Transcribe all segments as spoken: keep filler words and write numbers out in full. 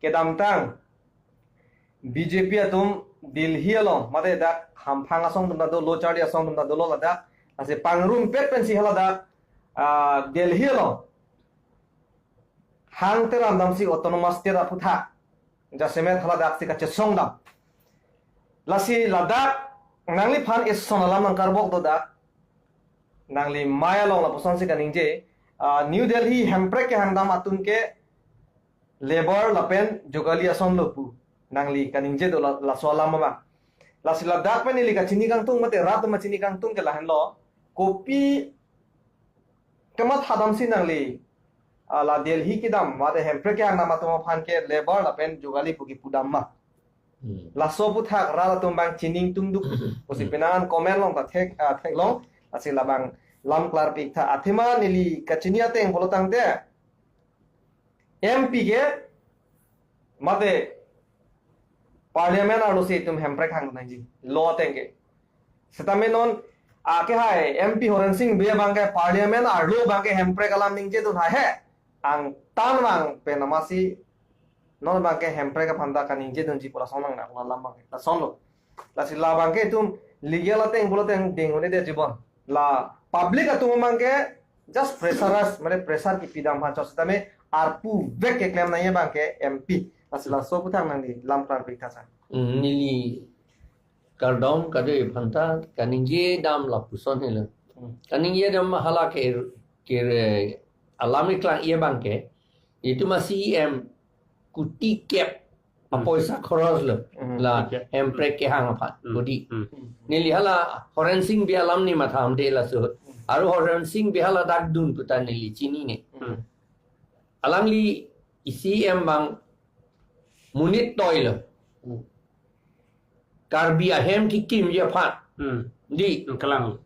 kedamtang B J P atum Delhi along, mate dak hamphang asong atum ta dolo, charli asong atum ta dolo ladak, lasi pangrumpet pensi haladak, ah, Delhi along hang teram damsi autonomous state aphuthak jasemet haladak si kachesong dam. Lasi ladak nangliphan ison alam nangkarbok dodak, nangli mei along lapuson si kaningje, ah, New Delhi hemprek kehang dam atum ke labour lapen jugali ason lo pu nangli kaningje do la, laso alam abang. Lasi ladak pen neli kachini kangtung mate rat atum kachini kangtung ke lahenlo. Kopi kematha damsi nangli, ah, la Delhi kedam mate hemprek kehang dam atum aphan ke labour lapen jugali pu kipu dam ma? Hmm. Laso aphuthak rat atum abang chining tungduk pusi penang an comment along ta thek, ah, theklong, lasi labang lam klarpik tha. Athema neli kachini ateng pulo tangte M P ke mate parliament arlo si itum hemprek hang nangji, law ateng ke. Setame non akehai M P Horen Sing Bey abang ke parliament arlo abang ke hemprek alam ningje dun hai he. Angtan abang pen amatsi non abang ke hemprek aphan ta kaningje dunji pu lason nang, nang alam abang ke lasonlo. Lasi labang ke itum legal ateng pulo tangte ding un-e det jibon. La public atum abang ke just pressurize, mane pressure kipi dam aphan chot setame arpu vek keklem nangji abang ke M P. Lasi laso aphuthak nangli lam klarpik tha sa. Hmm, neli kardom kado-an aphan ta kaningje dam lapuson helo. Hmm. Kaningje dam hala ke, ke alam iklang-i abang ke, itum a-C E M kuti kep Hmm. apoisa khoros lo. Hmm. La Kuti kep. Hemprek kehang aphan. Hmm. Kuti. Hmm. Neli hala Horen Sing Bey alam neli matham de laso. Aru Horen Sing Bey haladak dun pu ta neli chinine. Hmm. Alangli C E M abang monit toi lo. Hmm. Karbi ahem kekimji aphan. Hmm. Di. Hmm, kalang.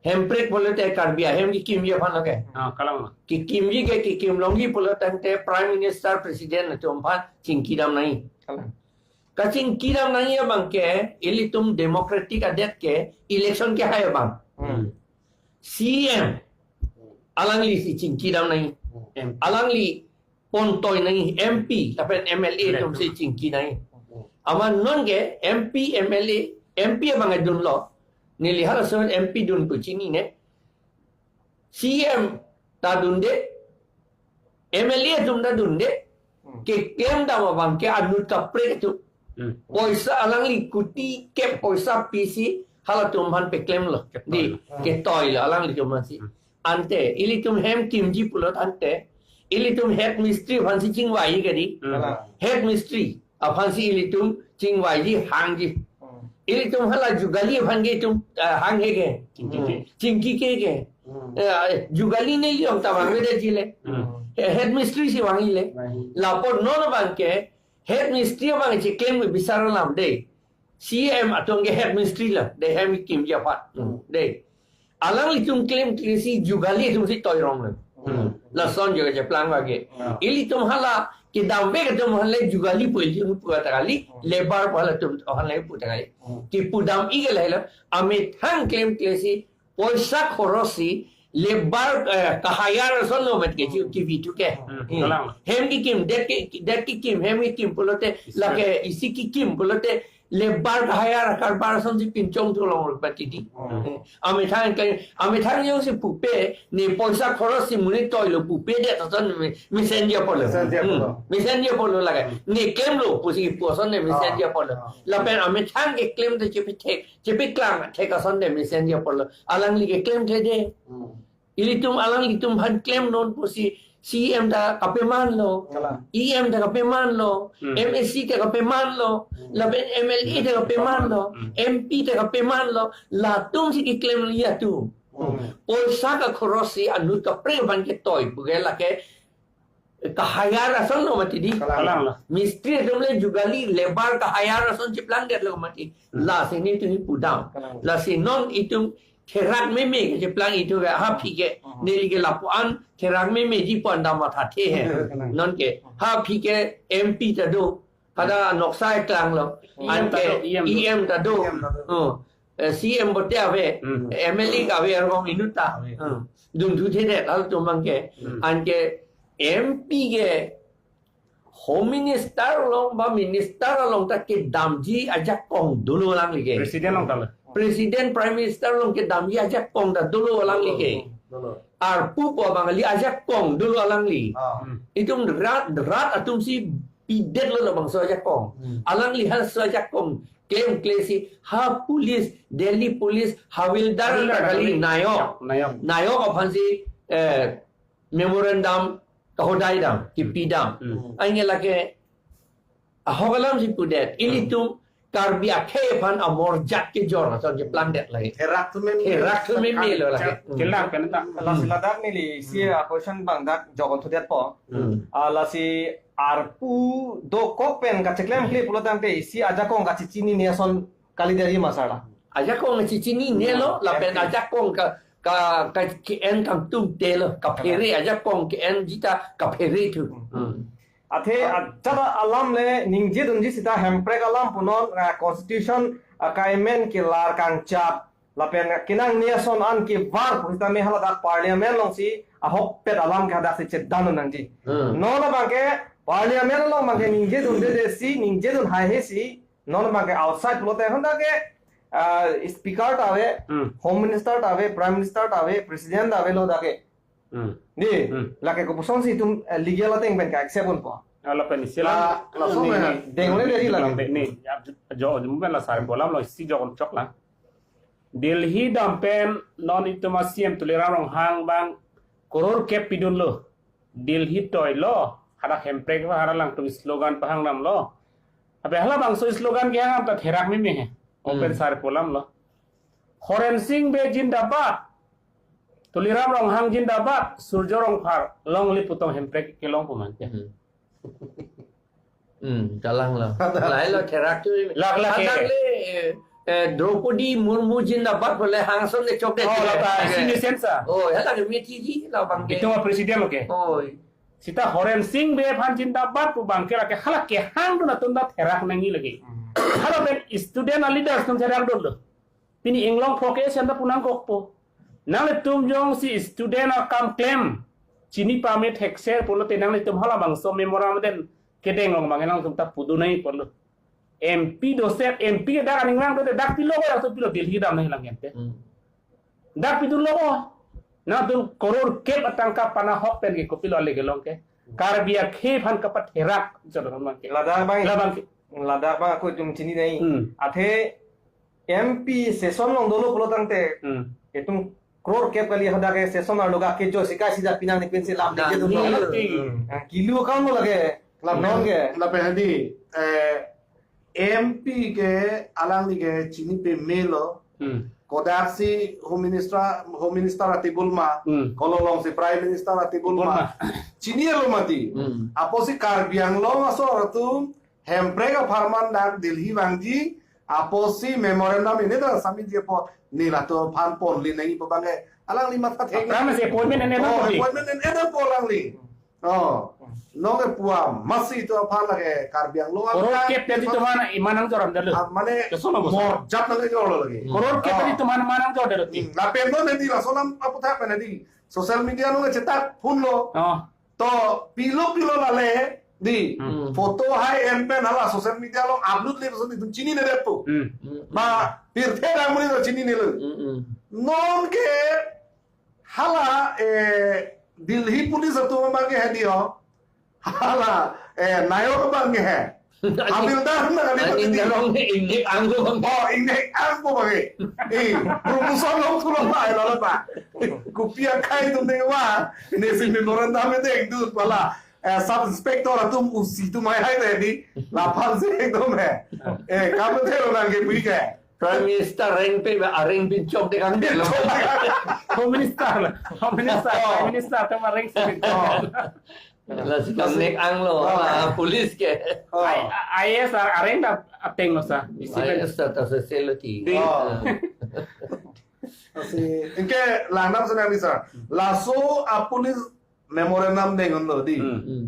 Hemprek pulote Karbi ahem kekimji aphan lo ke. Ah, kalang. Kekimji ke kekim longji pulo tangte Prime Minister, President atum aphan chingki dam nangji. Kalang. Kachingki dam nangji abang ke ilitum democratic adet ke election kehai abang. Hmm. C E M alangli si chingki dam nangji. Hmm. Alangli pon toi nangji M P lapen M L A atum si chingki nangji. Amat non ke M P, M L A, M P abang dun lo. Neli halaso M P dun pu chinine. C E M ta dunde, M L A atum ta dunde. Hmm. Keklem dam abang ke anut kaprek atum. Hmm. Poisa alangli kuti kep poisa pisi halatum aphan peklem lo. Ketoi. Di, lo. Ketoi lo alanglitum aphansi. Hmm. Ante, ilitum hem kimji pulo tangte, ilitum head mistri aphansi chingvai ke di. Hmm. Kalang. Head mistri aphansi ilitum chingvaiji, hangji. Hmm. Ilitum hala jugali aphan ke itum, ah, hang he ke. Chingki ke. Hmm. Chingki ke ke. Hmm. Eh, jugali neli ong ta vangvedet ji le. Hmm. He-, head mistri si vangji le. Vangji. Lapu non abang ke, head mistri abang cheklem bisar alam de. C E M atum ke head mistri lo, de hem kimji aphan. Hmm. De. Alanglitum klemkle si jugali atum si toi rong lo. Hmm. Lason juga cheplang abang ke. Hmm. Ilitum hala kedam vek atum aphan le jugali pu ilitum pu ta kali, Hmm. labour pu halatum aphan le pu ta kali. Hmm. Kipu dam-i ke lahelo, amethang klemkle si poisa khoros si labour, eh, kahire ason lo mati ke Hmm. T V two ke. Hmm. Hmm. Kalang. Hem kekim, det ke, det kekim, hem kekim pulote, Isi. Lake isi kekim pulote, labour kahire karbar asonsi pinchong thu long lo pati di. Hmm. Hmm. Amethang ke, amethang jongsi pupe, ne poisa khoros si monit toi lo pupedet ason me-, mesenji apotlo. Mesenji apotlo. Hmm. Mesenji apotlo lake. Hmm. Ne klemlo pusi pu ason ne mesenji Ah. apotlo. Ah. Lapen amethang keklem te chepethek, chepeklang thek ason ne mesenji apotlo. Alangli keklemkle de. Hmm. Ilitum alanglitum aphan klemnon pusi C E M ta kapeman lo. Kalang. E M ta kapeman lo. Hmm. M A C ta kapeman lo. Hmm. Lapen M L A ta kapeman lo. Hmm. M P ta kapeman lo. Latum si keklem liya tu. Hmm. Poisa kakhoros si anut kaprek aphan ketoi pu ke lake kahire ason lo mati di. Kalang. Kalang lo. Mistri atum le jugali labour kahire ason cheplang det lo mati. Hmm. Lasi nelitum kipu dam. Kalang. Lasi non itum therak meme kecheplang itum ke ha phi ke. Hmm. Neli ke lapu-an therak memeji pu an dam mathathe he. Kalang. Non ke ha phi ke M P ta do. Kada noksa eklang lo. Hmm. An ke E M ta do. E M ta do. E M ta do. Oh. Eh, C M bote ave. Hmm. M L A ke ave arong inut ta. Ave. Hmm. Dun thu the det halatum abang ke. Hmm. An ke M P ke Home Minister along ba Minister along ta kedamji ajakong dolo alangli ke. President along ta lo. President, Prime Minister along kedamji ajakong ta dolo alangli ke. Dolo. Arpu pu abang kali ajakong dolo alangli. Ah. Hmm. Itum rat, rat atum si pidetlo labangso ajakong. Hmm. Alangli halaso ajakong klemkle si ha police, Delhi police, havildar, havildar ta kali, kali. Nayok. Nayok. Nayok aphan si, eh, memorandum kahodai dam, kipidam. Hmm. Anke lake ahok alam si pudet. Hmm. Ilitum Karbi akhei aphan amorjat kejor ason keplang det lake. Therak atum meme. Therak atum meme lo lake. Hmm. Kelang pen ta. Lasi ladak neli isi, hmm, a question abang dak jokon thudetpo. Hmm. Ah, lasi arpu dokok pen kacheklemkle pulotangte isi ajakong kachechinine ason kalidet ma sir la. Ajakong kachechinine lo, hmm, lapen, okay, ajakong ka, ka, ka, ke-en kangtung te lo, kaphere, kalang, ajakong ke-enji ta kaphere thu. Hmm. Hmm. Athe, ah, ajat alam le ningjedunji seta Hemprek alam punon, ah, constitution, ah, kaimen kelar kangchap lapen kenangne ason an kevar pusitame haladak parliament alongsi ahokpet alam ke hadaksi chedan nangji. Hmm. Non abangke parliament along abangke ningjedunde si, ningjedun haihe si, non abangke outside pulote hon dak ke, ah, speaker ta ave, hmm, home minister ta ave, prime minister ta ave, president ta avelo dak ke. Hmm. Di, hmm, lake kopuson si itum, eh, legal ateng pen ka-accept unpo. Ala pen isi la, la, laso ni, me ni, deng le ni, dei la. Ni, ya, jo, jo, mungkin la sar bolam lo isi jokon chok la. Delhi dam pen non itum a-C M Tuliram Ronghang abang koror kep pidunlo. Delhi toi lo, hadak Hemprek va hara langtum slogan pahang dam lo. Ape halabangso slogan kehang ta therak meme he. Open, hmm, sar bolam lo. Horen Sing Bey jindabad. Tuliram Ronghang jindabad, Surjo Rongphar, longle pu tong Hemprek kelong pu man ke. Hmm. Hmm, kalang lo. Lahai lo therak tu. Lak, lak, hadak eh, le, eh, eh, Draupadi Murmu jindabad pu le hangson le chok de. Oh, la ta, isi mesen sa. Oh, hala ke methi ji labang ke. Itum a-president lo ke. Oh. Seta Horen Sing Bey aphan jindabad pu abangke lake hala kehangdun atum ta therak nangji lake. Hmm. Hala pen student a-leaders atum therakdunlo. Pini inglong pho ke isi anta pu nangkokpo. Nanglitum jongsi student akam klem chini pame thekser pulote nanglitum halabangso memorandum kedeng along abang nangtum ta pudun nangji pulo. M P doset, M P ke dak aning rang dote dak pilo ko, dak tu pilo Delhi dam nangji lang ente. Hmm. Dak pidunlo ko. Nangtum koror kep atangka pen ahok pen ke kopilo ale kelong ke. Karbi akhei aphan kapatherak jodon abangke. Ladak abang. Labangke. Ladak abang ako itum chini nai. Hmm. Athe M P session along dolo pulotangte. Hmm. Itum koror kep kali hadak ke session arlo ga kejo sikai sida pinang ni pensi lam. Nah, dikit ni. Dong. Hmm. Ah, kilu account lo lake. Lam non ke. Lapen hadi, eh, M P ke alangli ke chini peme lo. Hmm. Kodaksi Home Minister, Home Minister a-table ma. Hmm. Kolo alongsi Prime Minister a-table ma. Table ma. Chinilo mati. Hmm. Apotsi Karbi Anglong asor atum Hemprek apharman dak Delhi vangji, apotsi memorandum ini dah submit ji apot, ne latum aphan ponle nangji pu abangke alangli matha thek. Aphrang si appointment en-e. Oh, dam mati. Appointment en-e dampo alangli. Oh, nonke pu amatsi itum aphan lake Karbi Anglong. Koror kep tadi aphan teman iman nangjor dam dalo. Ah, mane, kesono bosan. Morjat nangkejor lo lake. Koror kep tadi, oh, teman iman nangjor dalo ti. Hmm, lapen non hadi laso alam aputhak pen hadi social media along chetak phun lo. Oh. To pilo pilo lale di. Hmm. Photo hai en pen hala social media along upload le so itum chininedet pu. Hmm. Ba pirthe damri to chininelo. Hmm, hmm. Nonke hala, eh, Delhi police atum abangke hadi ho. Hala, eh, nayok abangke he. Havildar na kali. Aning pati di. Darong ne ingnek anglo abang. Oh, ingnek angpo abangke. Eh, promotion long thu long ba, lo ba. Kopi akhei atum deng ba. Nesi memorandum deng dut pala. Eh, sub inspector atum, O C atum hai hai de di. Laphan si ekdom he. Eh, kamu thero nang ke bui ke. Prime Minister rengpe ba, areng pinchok de kang de lo. Home Minister la. Home Minister, oh. Prime Minister atum areng si pinchok. Oh. Lasi kam nek anglo, oh, ah, police ke. Oh. I-, I A S ar-, areng ta ateng lo sa. Isi pen. I A S ta, ta sesel lo ti. Di. Oh. Lasi, anke langdam senang di sir. Laso a-police memorandum deng unlo di. Hmm. Hmm.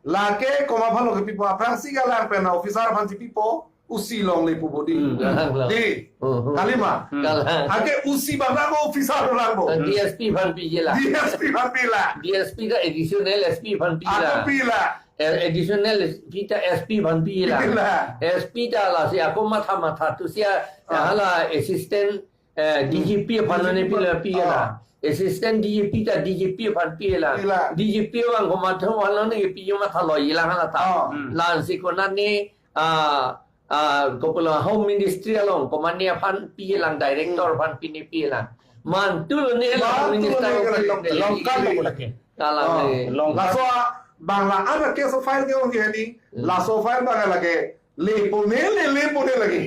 Lake komat aphan lo kepipo, aphrangsi kalang pen officer aphan si pipo, O C longle pu bodi. Hmm, kalang, kalang. Di. Hmm, hmm. Kali ma. Hmm. Kalang. Anke O C abang ko officer abang bo. D S P aphan piji la. D S P aphan pi la. D S P ta additional S P aphan pi la. Ako pi la. eh, additional S P ta S P aphan pilang. Pilang. S P ta lasi ako matha matha tu sia, ah, hala assistant, eh, D G P aphan ne pila, pilang. Ah. Assistant D G P ta D G P aphan pilang. Pilang. D G P abang komat aphan ne pi, yo matha lo-ilang hala ta. Ah. Hmm. Lasi konat ne, ah, ah, kopilo Home Ministry along, komat ne aphan pilang, director, hmm, aphan pine pilang. Mantu lo ne, mantu lo minister ne, along, along, along, longkam lo lake. Kalang, oh, le. Longkam. Laso bang la-an case file ke-ong ke hini, hmm, laso file bang lake, le pone, le, le pone lake.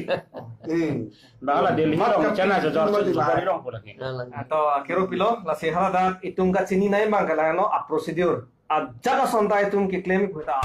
Hmm. Bang la Delhi mat along, kam China jo jo mat jo di jo bang. Bari long po lake. Kalang. Ato akero pilo, lasi hala dak itum kachini nai bang kalang no a procedure. Ajat ason ta itum keklem pu ta.